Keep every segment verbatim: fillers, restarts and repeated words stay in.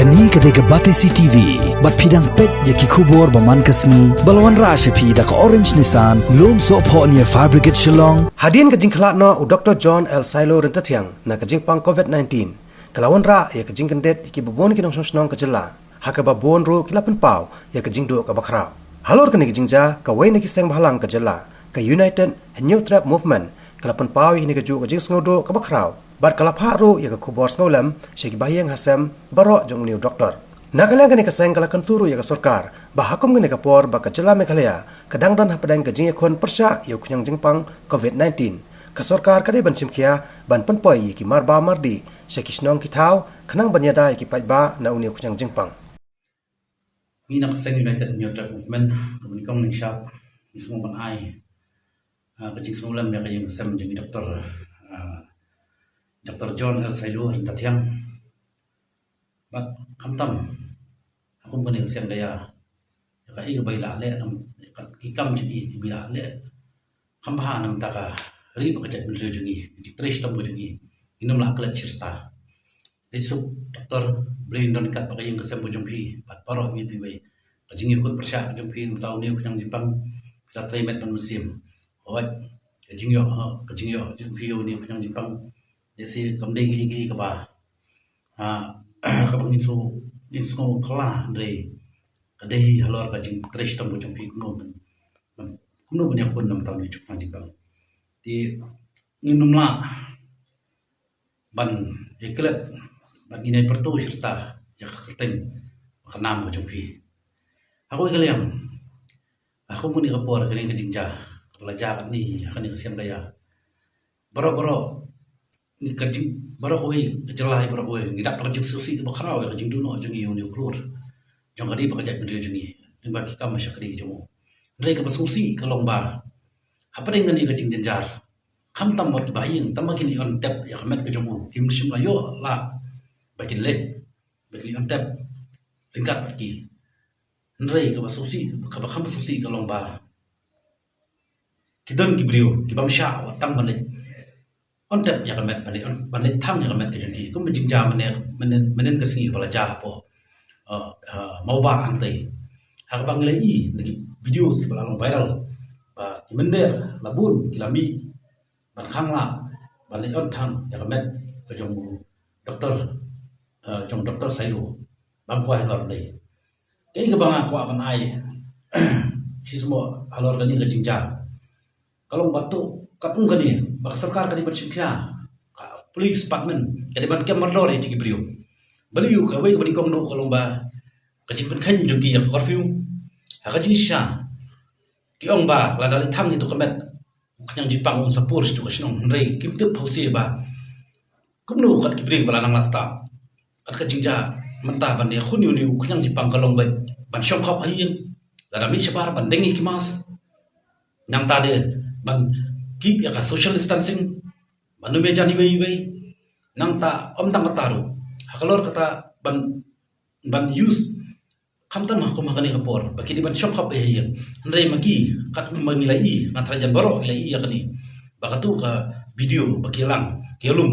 Kane ka dei ka Batesi T V, bad phi dang peit ïa ki khubor ba man ka sngi, ba la wanrah sha phi da ka Orange Nissan, Lumsohphoh near Fire Brigade Shillong. Hadien ka jingkhlad noh u Doctor John L Sailo Ryntathiang na ka jingpang COVID nineteen, ka la wanrah ïa ka jingkyndit ïa kiba bun ki nongshong shnong ka jylla, ha kaba bun ruh ki la pynpaw ïa ka jingduh kaba khraw. Halor kane ka jingjia, kawei na ki seng bhalang ka jylla, ka United Hynñiewtrep Movement, ka la pynpaw ïa kane kajuh ka jingsngewduh kaba khraw, bad ka la phah ruh ïa ka khubor sngewlem sha ki bahaïing hasem baroh jong une u doktor. Na ka liang kane ka seng ka la kyntu ruh ïa ka sorkar ba ha kum kane ka por ba ka jylla Meghalaya ka dang don hapdeng ka jingïakhun pyrshah ïa u khñiang jingpang COVID nineteen, ka sorkar ka dei ban shim khia ban pynpoi ïa ki marbah mardih sha ki shnong ki thaw khnang ban ïada ïa ki paidbah na une u khñiang jingpang. Ngi na ka seng United Hynñiewtrep Movement, ka nyngkong nyngshap, ngi sngewbha ban ai, ah, ka jingsngewlem ïa ka ïing ka sem jong i doktor, ah, Doctor John L Sailo Ryntathiang. Bad khamtam ha kum kane ka seng ka ïa, ïa kaei kaba i la leh, nam, ïa ka, ki kam jong i kiba i la leh, kham bha namar ka ri bad ka jaitbynriew jong i, ka jingtrei shitom ka jong i, ngin ym lah klet shirta. Dei suk, Doctor, Blei un don ryngkat bad ka ïing ka sem ka jong phi bad baroh iwei pa iwei. Ka jingïakhun pyrshah ka jong phi namar une u khñiang jingpang, phi la trei met bad mynsiem. Hooid, ka jingïoh, ka jingïoh jong phi ïa une u khñiang jingpang, dei shi kam dei kaei kaei kaba, ah, kaba ngin sngew, ngin sngew phylla, hynrei ka dei halor ka jingtrei shitom ka jong phi kumno ban, ban, kumno ban ïakhun namar une u khñiang jingpang. Te ngin ym lah ban ïa klet, ban ngin ïa pyrto shirta ïa ka kyrteng ka nam ka jong phi. Ha kawei ka liang, ha kum kane ka por, kane ka jingjia kaba la jia katne ha kane ka seng ka ïa, baroh baroh, ngi ka jing, baroh kawei ka jylla, baroh kawei ngi dap da ka jingsngewsih kaba khraw ïa ka jingduh noh jong ngi ïa une u khlur jong ka ri bad ka jaitbynriew jong ngi, lyngba ki kam shakri jong u. Hynrei kaba sngewsih ka long ba hapdeng kane ka jingjynjar, khamtam wat ki bahaïing, tang ba kin ïoh tep ïa ka met ka jong u, kim shym la ïoh lah ba kin leit, ba kin ïoh tep ryngkat bad ki. Hynrei kaba sngewsih, kaba kham sngewsih ka long ba ki don ki briew kiba ym shah wat tang ban leit ïoh tep ïa ka met, ban leit, ban leit thang ïa ka met ka jong ki. Kum ka jingjia mynne, mynne, mynne ka sngi ba la jia hapoh, uh, uh, Mawbah hangtei, ha kaba ngi la ïohi na ki video kiba la long viral ba ki mynder la bun ki la mih ban khang lad ban leit ïoh thang ïa ka met ka jong u doktor, uh, jong Doctor Sailo. Bam kwah halor dei. Kaei kaba nga kwah ban ai shisha mo halor kane ka jingjia ka long ba to, katkum kane ba ka sorkar ka dei ban shim khia, ka police department ka dei ban kem mardor ïa ki briew. Balei ïa kawei kaba nyngkong noh ka long ba ka jingpynkheiñ jong ki ïa ka curfew. Ha ka jingshisha ki ong ba lada leit thang ïa uto ka met, u khñiang jingpang un sa pur sha uto ka shnong, hynrei kim tip hangta ba kumno kat ki briew ba la nang la stad. Kat ka jingjia mynta ban ïakhun ïa une u khñiang jingpang ka long ba ban shong khop ha ïing, lada mih shabar ban deng ïa ki mask. Nangta de ban keep ïa ka social distancing, ban ym ïajan iwei iwei. Nangta ym tang kata ruh, halor kata ban, ban use, khamtam ha kum ha kane ka por ba ki dei ban shong khop ha ïing. Hynrei ma ki, katba ngi la ïohi, nga tharai jan baroh ki la ïohi ïa kane, ba kato ka video ba ki ïalang, ki ïalum,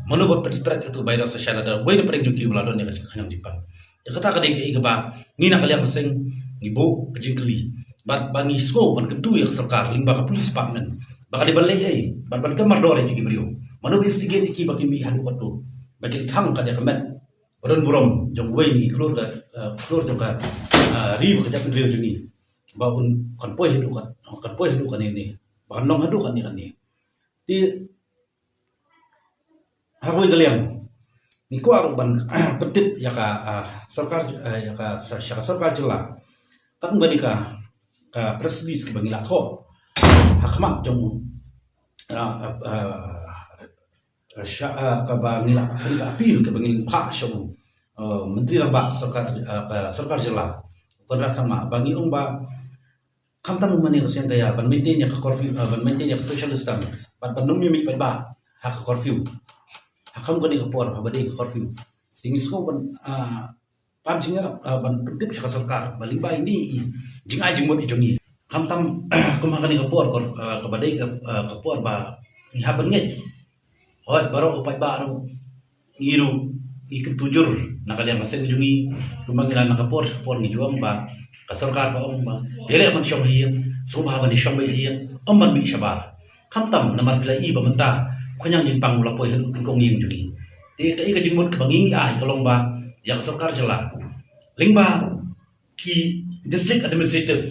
mano ba pynspread kato virus sha lada wei na pdeng jong ki ba la don ïa ka khñiang jingpang. Ïa kata ka dei kaei kaba ngi na ka liang ka seng ngi buh ka jingkylli. Bad ba ngi sngew ban kyntu ïa ka sorkar lyngba ka police department ba ka dei ban leh ei, bad ban kem mardor ïa ki briew. Mano ba instigate ïa ki ba ki mih haduh kato, ba ki leit thang kat ïa ka met ba don burom jong uwei na ki khlur ka, eh, khlur jong ka, eh, ri bad ka jaitbynriew jong ngi, ba un kan poi haduh kat, kan poi haduh kane ne, ba kan long haduh kane kane. Te ha kawei ka liang ngi kwah ruh ban pyntip ïa ka, ah, sorkar, eh, ïa ka, sha, sha ka sorkar jylla. Katkum kane ka, ka press release kaba ngi la thoh ha khmat jong, ah, ah, ah, sha, ah, kaba ngi la, kane ka appeal kaba ngi la phah sha u, ah, Myntri Rangbah ka sorkar, ah, ka sorkar jylla, Conrad Sangma, ba ngi ong ba khamtam ha kane ka seng ka ïa ban maintain ïa ka curfew, ah, ban maintain ïa ka social distance, bad ban ym ïa mih paidbah ha ka curfew. Ha kum kane ka por haba dei ka curfew, te ngi sngew ban, ah, pan jingïarap, ah, ban pyntip sha ka sorkar ba lyngba ine i jingai jingmut i jong ngi. Khamtam kum ha kane ka por, kor, ah, kaba dei ka, ah, ka por ba ngi hap ban ngeit. Hooid, baroh u paidbah ruh, ngi ruh, i kyntu jur na ka liang ka seng jong ngi, kumba ngi la na ka por sha ka por ngi ju ong ba ka sorkar ka ong ba ïaleh ban shong ha ïing, sngewbha ban ïashong beit ha ïing, ym ban mih shabar. Khamtam namar ki la i ba mynta u khñiang jingpang u la poi haduh tyngkong ïing jong ngi. Te kaei ka jingmut kaba ngi ngi ai ka long ba ïa ka sorkar jylla lyngba ki district administrative,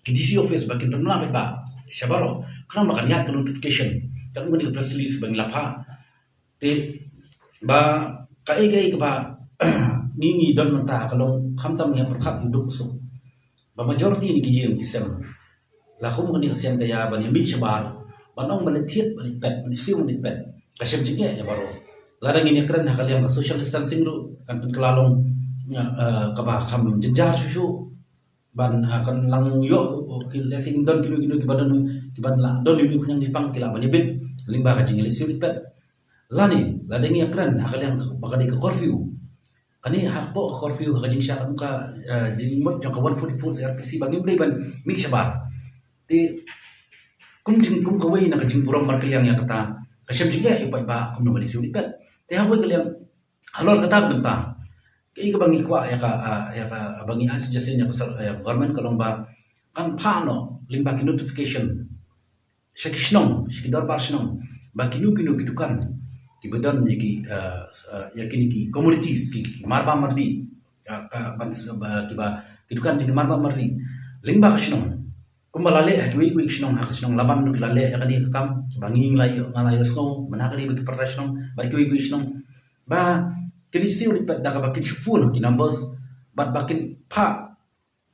ki D C office ba kin pynbna beit ba sha baroh, khnang ba kan ïaid ka notification, kan wan ka press release ba ngi la phah. Te ba kaei kaei kaba ngi ngi don mynta ka long khamtam ngi hap pyrkhat ngi duk suk ba majority na ki ïing ki sem la khum kane ka sien ka ïa ban ïa mih shabar, ban ong ban ïa thied ban ïa pet, ban ïa siew ban ïa pet. Ka shem jingeh ïa baroh. Lada ngin ïa kren ha ka liang ka social distancing ruh kan pynkylla long, eh, kaba kham jynjar shuh shuh. Ban, ha, kan lang ïoh ki leh sing don kino kino ki ba don, ki ban la don ïa u khñiang jingpang ki lah ban ïa bit lyngba ka jingïaleh siew leit pet. Lane lada ngi ïa kren ha ka liang ba ka dei ka curfew. Kane hapoh ka curfew ha ka jingshah ka, eh, jingmut jong ka one forty-four C R P C ba ngim dei ban mih shabar. Te kum jing, kum kawei na ka jingburom markylliang ïa kata, ka shem jingeh ïa u paidbah kumno ban ïa siew leit pet. Te ha kawei ka liang, halor kata ka bynta, kaei kaba ngi kwah ïa ka, ah, ïa ka, ba ngi ai suggestion ïa ka sor-, ïa ka government ka long ba kan phah noh lyngba ki notification sha ki shnong, sha ki dorbar shnong, ba kino kino ki dukan kiba don ïa ki, ah, ah, ïa kine ki commodities, ki, ki marbam mardi, ah, ka ban s-, ba, kiba, ki dukan jong ki marbam mardi lyngba ka shnong. Kumba la leh ha kiwei kiwei ki shnong, ha ka shnong Laban ruh ki la leh ïa kane ka kam, ba ngi nga la ïoh, nga la ïohsngew mynta ka dei ba ki pyrta shnong bad kiwei kiwei ki shnong ba kin ïa siew leit pet da kaba kin shu phone ki numbers bad ba kin phah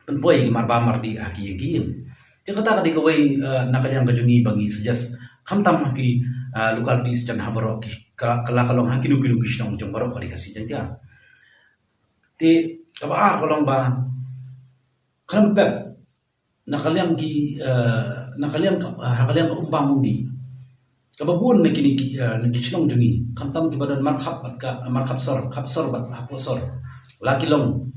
pynpoi ki marbam mardi ha ki ïing ki ïing. Te kata ka dei kawei, eh, na ka liang ka jong ngi ba ngi suggest khamtam ha ki, eh, localities jan ha baroh ki ka, ka la ka long ha kino kino ki shnong jong baroh ka dei ka si jong tia. Te kaba ar ka long ba khlem pep na ka liang ki, eh, na ka liang ka, ha ka liang ka um bam um dih. Kaba bun na kine ki, eh, na ki shnong jong ngi, khamtam kiba don markhap bad ka, markhap sor, khap sor bad hapoh sor. La ki long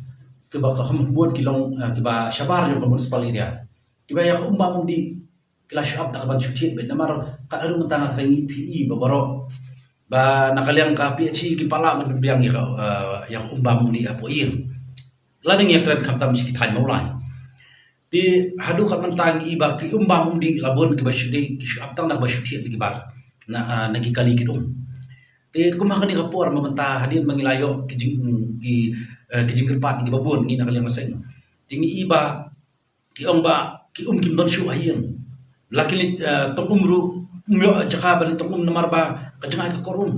kiba ka kham bun ki long, eh, kiba shabar jong ka municipal area. Kiba ïa ka um bam um dih ki la shu ap da kaban shu thied beit namar kat haduh mynta nga tharai ngi phi i ba baroh ba na ka liang ka P H E kim pat lah ban pynbiang ïa ka, eh, ïa ka um bam um dih hapoh ïing. Lada ngi ïa kren khamtam sha ki thaiñ Mawlai. Te haduh kat mynta ngi i ba ki um bam um dih la bun kiba shu dei, ki shu ap tang da kaba shu thied na ki bar, na, ah, na ki kali ki um. Te kum ha kane ka por ma mynta hadien ba ngi la ïoh ki jing, ki, eh, ki jingkyrpad na kiba bun ngi na ka liang ka seng. Te ngi i ba ki ong ba ki um kim don shuh ha ïing. La ki leit, eh, tong um ruh, um ïoh jaka ban leit tong um namar ba ka jngai ka kor um.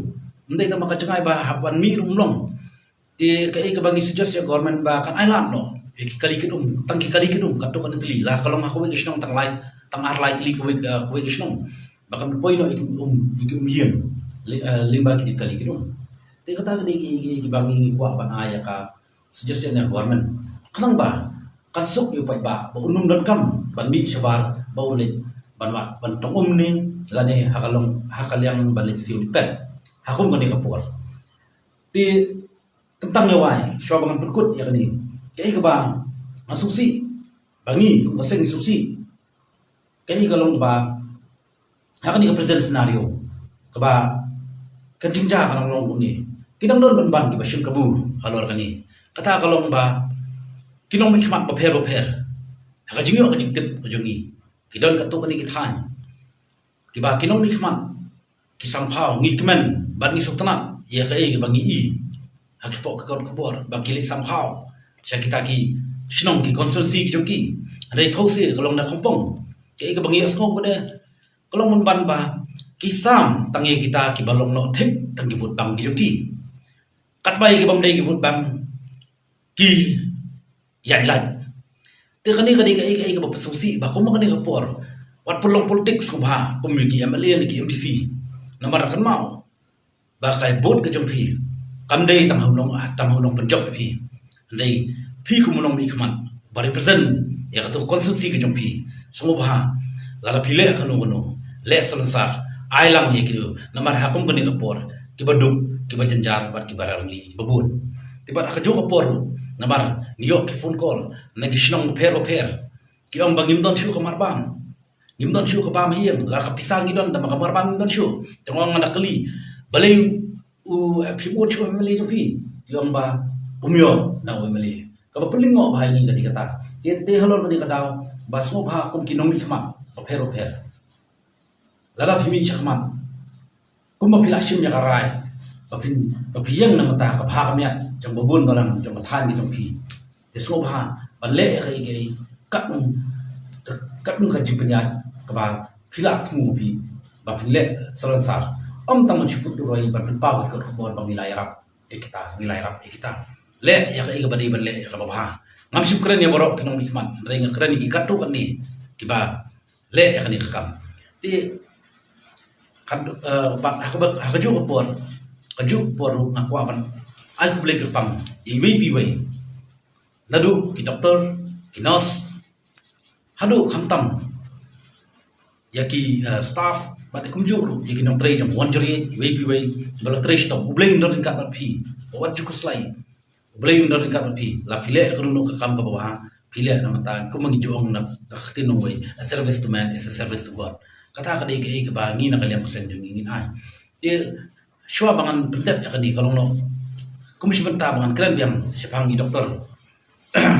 Ym dei tang ba ka jngai ba hap ban mih ruh um long. Te kaei kaba ngi suggest ïa government ba kan ailad noh ïa ki kali ki um, tang ki kali ki um, katto katne tylli, la ka long ha kawei ka shnong tang lai, tang ar lai tylli kawei ka, kawei ka shnong. Ba kan poi noh ïa ki um, ïa ki um ïing, lei, eh, lyngba ki kali ki um. Te kata ka dei ki, ki, kiba ngi kwah ban ai ïa ka suggestion ïa government. Khnang ba kan suk ïa u paidbah ba un ym donkam ban mih shabar ba un leit ban wad, ban tong um ne lane ha ka long, ha ka liang ban leit siew leit pet ha kum kane ka por. Te tang ïa wai shuwa ba ngan pynkut ïa kane, kaei kaba nga sngewsih, ba ngi kum ka seng ngi sngewsih. Kaei ka long ba ha kane ka present scenario kaba ka jingjia ka nang long kumne, ki dang don ban ban kiba shim kabu halor kane. Kata ka long ba ki nongmihkhmat bapher bapher ha ka jingïoh ka jingtip ka jong ngi, ki don katto katne ki thaiñ kiba ki nongmihkhmat ki samphaw, ngi kmen bad ngi sngewtynnat ïa kaei kaba ngi i ha ki pok ki kot khubor ba ki leit samphaw sha kita ki shnong, ki constituency ki jong ki. Hynrei phew se ka long na Kongpong, kaei kaba ngi ïohsngew ba dei ka long ban ban ba ki sam tang ïa kita kiba long noh thik tang ki vote bank ki jong ki. Katba ïa ki bym dei ki vote bank ki ïaid lait. Te kane ka dei kaei kaei kaba pynsngewsih ba kum kane ka por wat pynlong politics kum ha, kum ki M L A ne ki M D C. Namar kynmaw ba ka vote ka jong phi kam dei tang ha u nong, tang ha u nongpynjop ïa phi. Hynrei phi kum u nongmihkhmat ba represent ïa kato constituency ka jong phi, sngewbha lada phi leh kano kano, leh salonsar, ai lang ïa kito namar ha kum kane ka por kiba duk, kiba jynjar bad kiba ralangli kiba bun. Te bad ha kajuh ka por namar ngi ïoh ki phone call na ki shnong bapher bapher, ki ong ba ngim don shuh ka marbam, ngim don shuh ka bam ha ïing, la ka pisa ngi don, da ma ka marbam ngim don shuh. Te nga ong, nga da kylli, balei u, eh, phi mut shuh u M L A jong phi. Te ong ba um ïoh na u M L A. Kaba pynlyngngoh bha ïa ngi ka dei kata. Te, te halor kane ka daw ba sngewbha kum ki nongmihkhmat bapher bapher, lada phi mih shakhmat, kumba phi la shim ïa ka rai ba phin, ba phi ïeng na ka bynta ka bha ka miat jong ba bun balang jong ka thaiñ ka jong phi, te sngewbha ban leh ïa kaei kaei katkum, katkum ka jingpynïaid kaba phi la thmu phi ba phin leh salonsar. Ym tang ban shu put roi ban pynpaw ïa ka kot khubor ba ngi la ïarap ïa kita, ngi la ïarap ïa kita. Leh ïa kaei kaba dei ban leh ïa kaba bha. Ngam shym kren ïa baroh ki nongmihkhmat, hynrei nga kren ïa ki katto katne kiba leh ïa kane ka kam. Te, kan, eh, bad ha kaba, ha kajuh ka por, kajuh ka por ruh nga kwah ban ai khublei kyrpang ïa iwei pa iwei, naduh ki doktor, ki nurse, haduh khamtam ïa ki, eh, staff, bad kumjuh ruh ïa ki nongtrei jong one zero eight, iwei pa iwei ba la trei shitom. U Blei un don ryngkat bad phi, wat ju khuslai. U Blei un don ryngkat bad phi. La phi leh kano kano ka kam kaba bha, phi leh na ka bynta, kumba ngi ju ong na ka ktien nongwei, a service to man is a service to God. Kata ka dei kaei kaba ngi na ka liang ka seng jong ngi ngin ai. Te shuwa ba ngan pyndep ïa kane ka long noh kum shi bynta ba ngan kren biang shaphang i doktor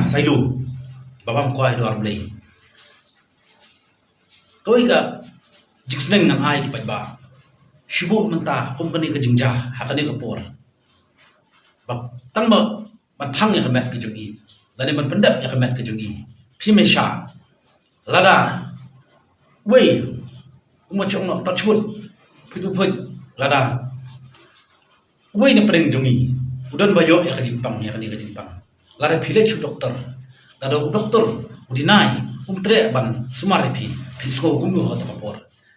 Sailo, ba bam kwai dwar Blei. Kawei ka jingsneng ngan ai ki paidbah. Shu buh mynta kum kane ka jingjia ha kane ka por, ba tang ba ban thang ïa ka met ka jong i, lane ban pyndep ïa ka met ka jong i. Phi me sha lada wei, kumba chong nok, touch wood, phi du phi lada wei na pdeng jong i u don ba ïoh ïa ka jingpang, ïa kane ka jingpang. Lada phi leit sha u doktor, lada u doktor u dei nai, um treh ban sumar ïa phi, phin sngew kumno ha kata ka por?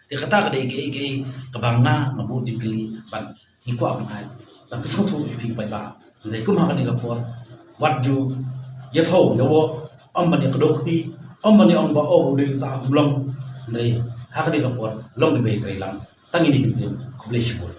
Te kata ka dei kaei kaei kaba nga nga buh jingkylli ban ngi kwah ban ai, ban pynsngewthuh ïa phi paidbah. Hynrei kum ha kane ka por, wat ju ïathuh ïa u, ym ban ïa kdew kti, ym ban ïa ong ba o u dei uta um long. Hynrei ha kane ka por long kiba ïatrei lang. Tang ine i kyntien, khublei shibun.